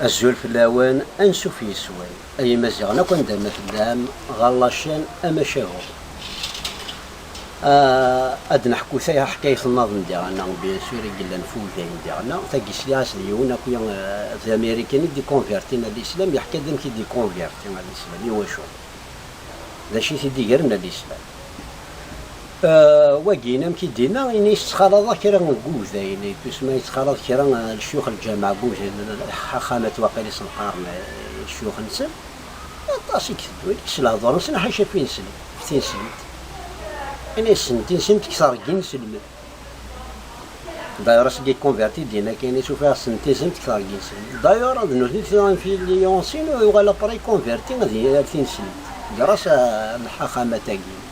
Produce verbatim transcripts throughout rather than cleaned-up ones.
Azul fell-awen, ansuf yes-wen. Ay Imaziɣen akk anda ma tellam, ɣer la chaîne Amacahut. Ah, ad neḥku taḥkayt nnaḍen diɣen, bien sûr, i yellan f wegday n diɣen. Tagi sliɣ-as d yiwen akk, eh, d Américain i d-ikonvertin ar l'islam, yeḥka-d amek i d-ikonverti ar l'islam. Iwacu? D acu i t-id-igren ar l'islam? Eh, wagi, amek i d-yenna, ini yettxalaḍ kra n wegday, ini tusma yettxalaḍ kra n lecyux n lǧameɛ n wegday, axamat waqil i sen-qqaren, eh, lecyux-nsen. Aṭas i iteddu, i s lehdur-nsen, ḥaca f inselm-, f tinslemt. Ini ssnen tinslemt deg tergin n selmen. D'ailleurs, asgi converti d-yenna kan i s ufiɣ ssnen tinslemt deg tergin n selmen. D'ailleurs, ad nutni tura infiliansin, yuɣal après converti ad y-, ar tinslemt. Grâce à lḥaxamat-agi.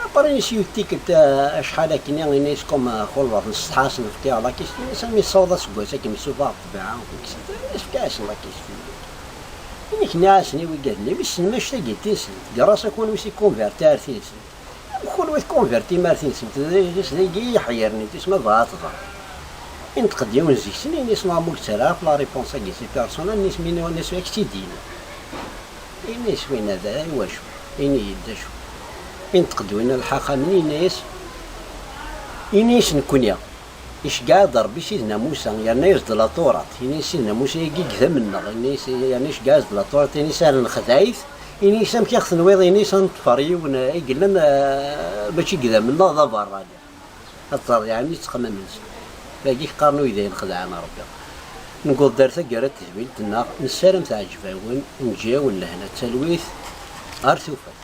Après, yessi tikkelt, eh, acḥal akken, ini-as comme, eh, xulḍeɣ nsetḥa-s, nefkiɣ la question, sami yessaweḍ aseggas akken msufaɣ ṭṭbiɛa, nefka-asen la question. Ini-k nniɣ-asen i wigaden-iw, wissen ma tagi d tinslemt, grâce à kunwi s ikonverti ar tinslemt. Kunwi tkonvertim ar tinslemt, d, d, dagi i yeḥyirnen, tis ma bɣa ad tḍer. Inṭeq-d yiwen zik-sen, ini-as ma ur ttarraɣ ɣef la réponse-agi, c'est personnel, ini-as mi, ini-as ak-tt-id-ini. Ini-as winna d iwacu? Ini-yi-d d acu. Inṭeq-d winna lḥaxam-nni, yenna-yas, ini-yas nekkni, iceggeɛ-d Ṛebbi Sidna Musa, yerna-yas-d la Tuṛat. Ini-yas Sidna Musa-agi deg idammen-nneɣ, ini-yas, yerna iceggeɛ-as-d la Tuṛat, ini-yas ar nexdeɛ-it, ini-yas amek i ɣ-tenwiḍ, ini-yas ad neṭṭfer yiwen, eh, i yellan, eh, mačči deg idammen-nneɣ, d abeṛṛani. Ad terreḍ yeɛni ttexmam-nsen. Dagi qqaren uydayen xedɛen Ṛebbi. Newweḍ-d ar taggara n tedwilt-nneɣ, nessaram teɛǧeb-awen, neǧǧa-yawen lehna d talwit, ar tufat.